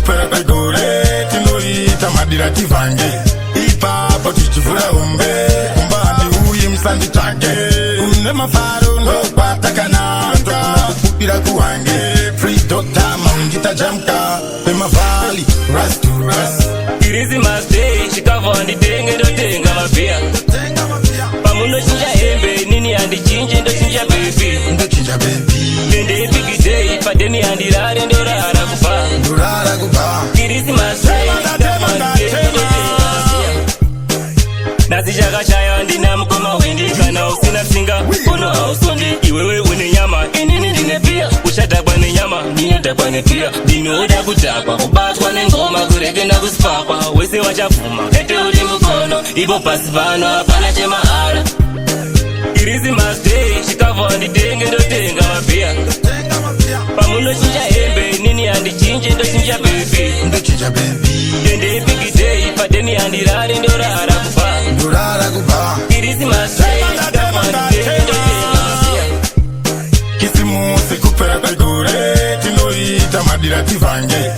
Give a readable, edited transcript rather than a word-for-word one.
Kupera kwegore tinoita madira tivhange. Ipapo tichivhura hombe. Kumba handiuyi, musanditsvage. Kune mafaro ndokwatakananga, kupupira kuhwange. Free Doctor Maungita Jamka pemavhali ras to ras. Christmas Day, chikafu handitenge, ndotenga mabhiya. Pamunochinja hembe, nini handichinje, ndochinja baby. Ndochinja baby. Ende big day, padeni handirare, ndorara kuba. Ndorara kuba. Christmas Day, chikafu handitenge, ndotenga mabhiya. Nhasi chakachaya, ndina mukoma Wendi. Kana usina tsinga uno hausundi. Iwewe une nyama, inini ndine bhiya. Uchadhakwa nenyama, ndinodhakwa nebhiya. Ndinoda kudhakwa, kubatwa nengoma, kurekenda kusipakwa. Wese wachabvuma ete uri mukono. Ipo pasi pano hapana chemahara. Christmas Day, chikafu handitenge, ndotenga mabhiya. Pamunochinja hembe, nini handichinje, ndochinja baby. Ndochinja baby. Ende big day, padeni handirare, ndorara kuba. Ndorara kuba. Christmas Day, chikafu handitenge, ndotenga mabhiya. Kisimusi, kupera kwegore tinoita madira tivhange.